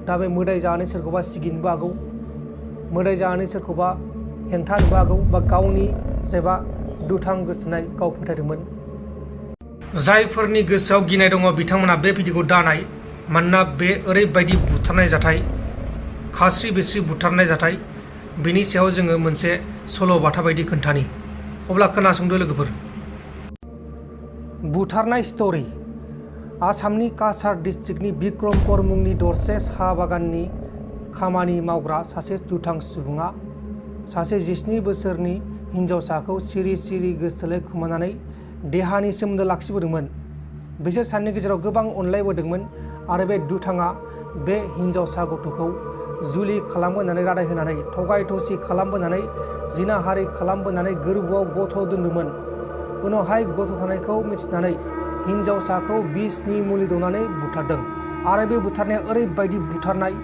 दा बे मोदाय जानानै सोरखौबा सिगिनोबो हागौ, मोदाय जानानै सोरखौबा हेंथा होनोबो हागौ, बा गावनि जेबा दुथां गोसोनाय गाव फोथायदोंमोन। जायफोरनि गोसोआव गिनाय दङ बिथांमोना बे भिडिअखौ दा नाय, मानोना बे ओरैबायदि बुथारनाय जाथाय, खास्रि बिस्रि बुथारनाय जाथाय, बेनि सायाव जोङो मोनसे सल'बाथा बायदि खोन्थानि। अब्ला खोनासंदो लोगोफोर। बुथारनाय स्ट'रि। आसामनि काछार डिस्ट्रिक्टनि बिक्रमपुर मुंनि दरसे साहा बागाननि खामानि मावग्रा सासे दुथां सुबुङा सासे 17 बोसोरनि हिन्जावसाखौ सिरि सिरि गोसोथोलाय खुमानानै देहानि सोमोन्दो लाखिबोदोंमोन। बिसोर सानैनि गेजेराव गोबां अनलायबोदोंमोन आरो बे दुथाङा बे हिन्जावसा गथ'खौ जुलि खालामबोनानै रादाय होनानै थगाय थसि खालामबोनानै जिनाहारि खालामबोनानै गोरबोआव गथ' दोनदोंमोन। उनावहाय गथ' थानायखौ मिथिनानै हिन्जावसाखौ बिसनि मुलि दौनानै बुथारदों आरो बे बुथारनाया ओरैबायदि बुथारनाय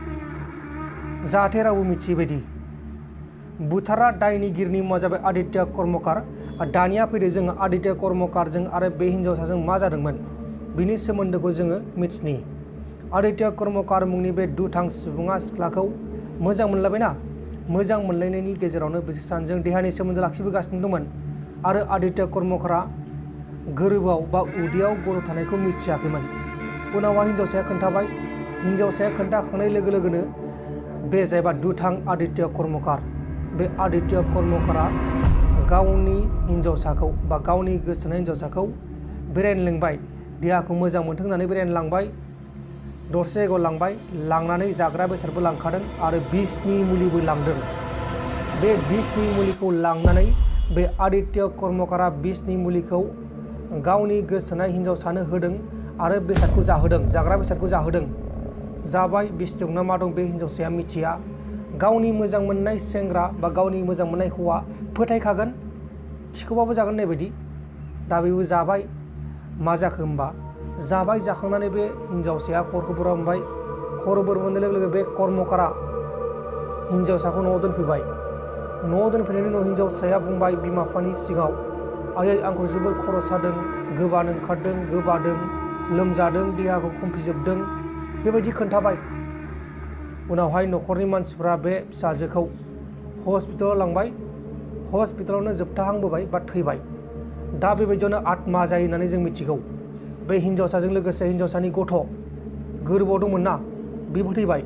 जाहाथे रावबो मिथियै बायदि। बुथारा दायनिगिरिनि मुङा जाबाय आदित्य कर्मकार। दानिया फैदो जोङो आदित्य कर्मकारजों आरो बे हिन्जावसाजों मा जादोंमोन बिनि सोमोन्दोखौ जोङो मिथिनि। आदित्य कर्मकार मुंनि बे दुथां सुबुङा सिख्लाखौ मोजां मोनलायबायना, मोजां मोनलायनायनि गेजेरावनो बिसोर सानैजों देहानि सोमोन्दो लाखिबोगासिनो दंमोन आरो आदित्य कर्मकारा गोरबोआव बा उदैयाव गथ' थानायखौ मिथियाखैमोन। उनावहाय हिन्जावसाया खोन्थाबाय। हिन्जावसाया खोन्थाखांनाय लोगो लोगोनो बे जायबा दुथां आदित्य कर्मकार, बे आदित्य कर्मकारा गावनि हिन्जावसाखौ बा गावनि गोसोनाय हिन्जावसाखौ बेरायनो लिंबाय, देहाखौ मोजां मोनथों होननानै बेरायनो लांबाय, दरसे जायगायाव लांबाय, लांनानै जाग्रा बेसादबो लांखादों आरो बिसनि मुलिबो लांदों। बे बिसनि मुलिखौ लांनानै बे आदित्य कर्मकारा बिसनि मुलिखौ गावनि गोसोनाय हिन्जावसानो होदों आरो बेसादखौ जाहोदों, जाग्रा बेसादखौ जाहोदों। जाबाय, बिस दंना मा दं बे हिन्जावसाया मिथिया। गावनि मोजां मोननाय सेंग्रा बा गावनि मोजां मोननाय हौवा फोथायखागोन, खिखौबाबो जागोन होननाय बायदि। दा बेबो जाबाय। मा जाखो होमबा, जाबाय, जाखांनानै बे हिन्जावसाया खर'खौ बोरबाय। खर' बोरबोनाय लोगो लोगो बे कर्मकारा हिन्जावसाखौ न'आव दोनफैबाय। न'आव दोनफैनायनि उनाव हिन्जावसाया बुंबाय बिमा बिफानि सिगाङाव, आयै आंखौ जोबोर खर' सादों, गोबानो ओंखारदों, गोबादों, लोमजादों, देहाखौ खम्फिजोबदों, बेबायदि खोन्थाबाय। उनावहाय न'खरनि मानसिफ्रा बे फिसाजोखौ हस्पिटालाव लांबाय। हस्पिटालावनो जोबथाहांबोबाय बा थैबाय। दा बेबायदियावनो आत्मा जायो होननानै जों मिथिगौ। बे हिन्जावसाजों लोगोसे हिन्जावसानि गथ' गोरबोआव दंमोन ना, बेबो थैबाय।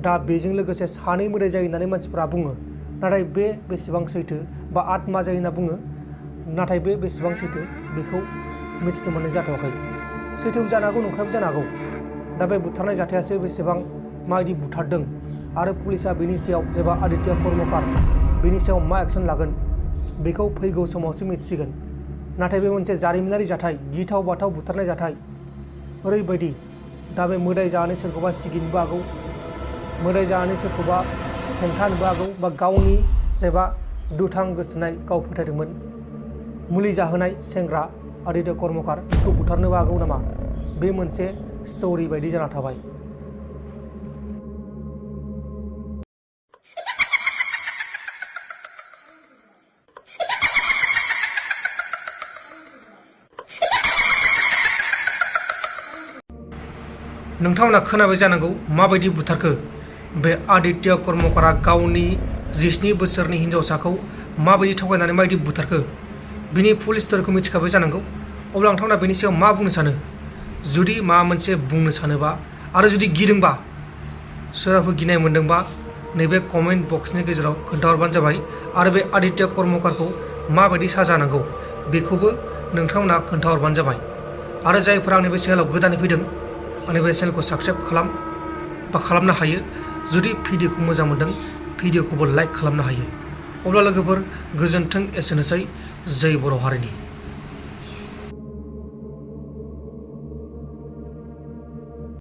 दा बेजों लोगोसे सानै मोदाय जायो होननानै मानसिफ्रा बुङो। नाथाय बे बेसेबां सैथो, बा आत्मा जायो होनना बुङो, नाथाय बे बेसेबां सैथो बेखौ मिथिनो मोननाय जाथ'वाखै। सैथोबो जानो हागौ, नंखायबो जानो हागौ। दा बे बुथारनाय जाथायासो बेसेबां माबायदि बुथारदों आरो पुलिसा बेनि सायाव जेबा आदित्य कर्मकार बेनि सायाव मा एक्सन लागोन बेखौ फैगौ समावसो मिथिसिगोन। नाथाय बे मोनसे जारिमिनारि जाथाय, गिथाव बाथाव बुथारनाय जाथाय ओरैबायदि। दा बे मोदाय जानानै सोरखौबा सिगिनोबो हागौ, मोदाय जानानै सोरखौबा हेंथा होनोबो हागौ, बा गावनि जेबा दुथां गोसोनाय गाव फोथायदोंमोन मुलि जाहोनाय सेंग्रा आदित्य कर्मकार बेखौ बुथारनोबो हागौ नामा, बे मोनसे स्ट'रि बायदि जाना थाबाय। नोंथांमोना खोनाबाय जानांगौ माबायदि बुथारखो। बे आदित्य कर्मकारा गावनि 17 बोसोरनि हिन्जावसाखौ माबायदि थगायनानै माबायदि बुथारखो, बिनि फुल स्ट'रिखौ मिथिखाबाय जानांगौ। अब्ला नोंथांमोना बेनि सायाव मा बुंनो सानो? जुदि माबा मोनसे बुंनो सानोबा आरो जुदि गिदोंबा, सोरबाफोर गिनाय मोन्दोंबा नैबे कमेन्ट बक्सनि गेजेराव खोन्थाहरबानो जाबाय। आरो बे आदित्य कर्मकारखौ माबायदि साजा नांगौ बेखौबो नोंथांमोना खोन्थाहरबानो जाबाय। आरो जायफोरा आंनि बे चेनेलाव गोदानै फैदों, आंनि बे चेनेलखौ साबस्क्राइब खालाम बा खालामनो हायो। जुदि भिडिअखौ मोजां मोनदों भिडिअखौबो लाइक खालामनो हायो। अब्ला लोगोफोर गोजोन्थों, एसेनोसै। जै बर' हारिनि।